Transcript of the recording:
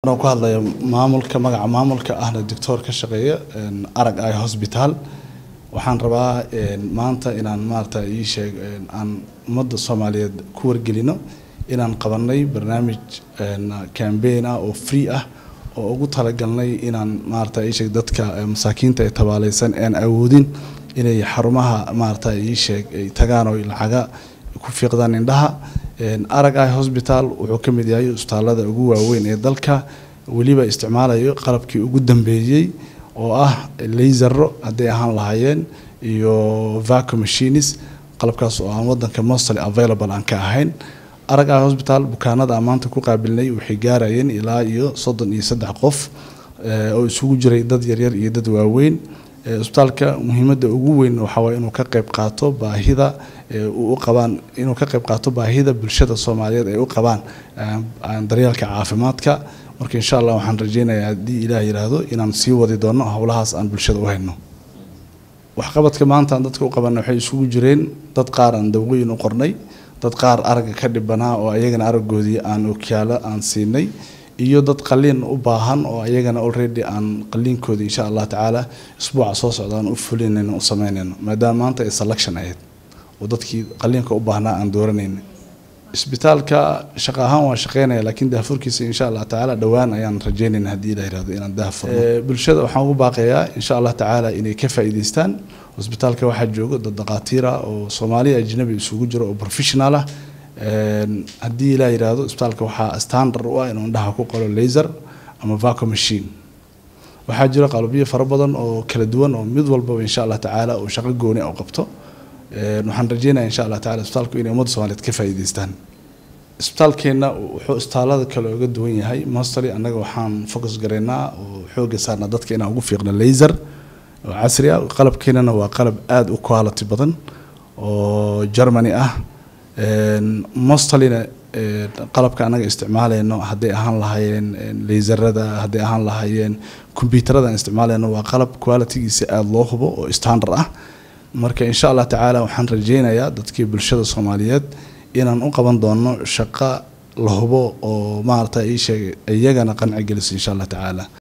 Anoo ku hadlaya maamulka, magaca maamulka ahna doctor ka shaqeeya Arag Eye Hospital, waxaan rabaa maanta inaan maarata ii sheeg aan ummadda Soomaaliyeed ku wargelino inaan qabanay barnaamij campaign ah oo free ah oo ugu talagalnay inaan maarata ii sheeg dadka masaakiinta ee tabaaleysan aan awoodin inay xarumaha maarata ii sheeg ay tagaan oo lacaga ku fiiqdaan indhaha. Arag Eye Hospital wuxuu ka mid yahay isbitaalada ugu waaweyn ee dalka, weliba isticmaalayo qalabkii ugu dambeeyey oo ah laysero hadday ahaan lahaayeen iyo vacuum machines, qalabkaas oo aan wadanka mostly available aan ka ahayn. Arag Eye Hospital bukaanada aan maanta ku qaabilnay waxay gaarayeen ilaa iyo 33 qof oo isugu jiray dad yaryar iyo dad waaweyn. Isbitaalka muhiimadda ugu weyn waxaa waye inuu ka qayb qaato baahida u qabaan, inuu ka qayb qaato baahida bulshada Soomaaliyeed ay u qabaan daryeelka caafimaadka. Marka insha Allah waxaan rajeynayaa haddii Ilaah yiraahdo inaan sii wadi doono howlahaas aan bulshada u hayno. Waxqabadka maanta aan dadka u qabanay waxay isugu jireen dad qaar aan dawooyin u qornay, dad qaar aragga ka dhibanaa oo ayagana araggoodii aan okiyaalo aan siinay, iyo dad qaliin u baahan oo ayagana already aan qaliinkoodii insha Allah tacaala isbuuca soo socda aan u fulinayno, u sameynayno, maadaama maanta ay selection ahayd oo dadkii qaliinka u baahnaa aan dooranayna. Isbitaalka shaqo ahaan waa shaqeynaya, laakiin daahfurkiisa insha Allah tacaala dhowaan ayaan rajeynayna haddii Ilah yirahdo inaan daahfurno. Bulshada waxaan ugu baaqayaa insha Allah tacaala inay ka faa'iidaystaan isbitaalka. Waxaa jooga dad dhaqaatiir ah oo Soomaaliya ajnabi isugu jiro oo professional ah. Haddii Ilah yiraahdo isbitaalka waxaa standard u ah inuu indhaha ku qalo laser ama vacuum machine. Waxaa jira qalabyo fara badan oo kala duwan oo mid walbaba insha Allah tacaala uu shaqo gooni ah u qabto. Waxaan rajeynaya insha Allah tacala isbitaalku inay ummadda Soomaaliyeed ka faa'iidaystaan. Isbitaalkeenna wuxuu isbitaalada kale uga duwan yahay, mostly annaga waxaan focus garaynaa oo xoogga saarnaa dadka inaan ugu fiiqno laser oo casri ah. Qalabkeenana waa qalab aada u quality badan oo Germany ah. Mostlyna qalabka annaga isticmaalayno, hadday ahaan lahaayeen laserada, hadday ahaan lahaayeen computerada aan isticmaalayno, waa qalab qualitygiisa aada loo hubo oo standard ah. Marka insha Allah tacaala waxaan rajeynayaa dadkii bulshada Soomaaliyeed inaan u qaban doono shaqo la hubo oo maarata ii sheegay iyagana qanci geliso insha Allah tacaala.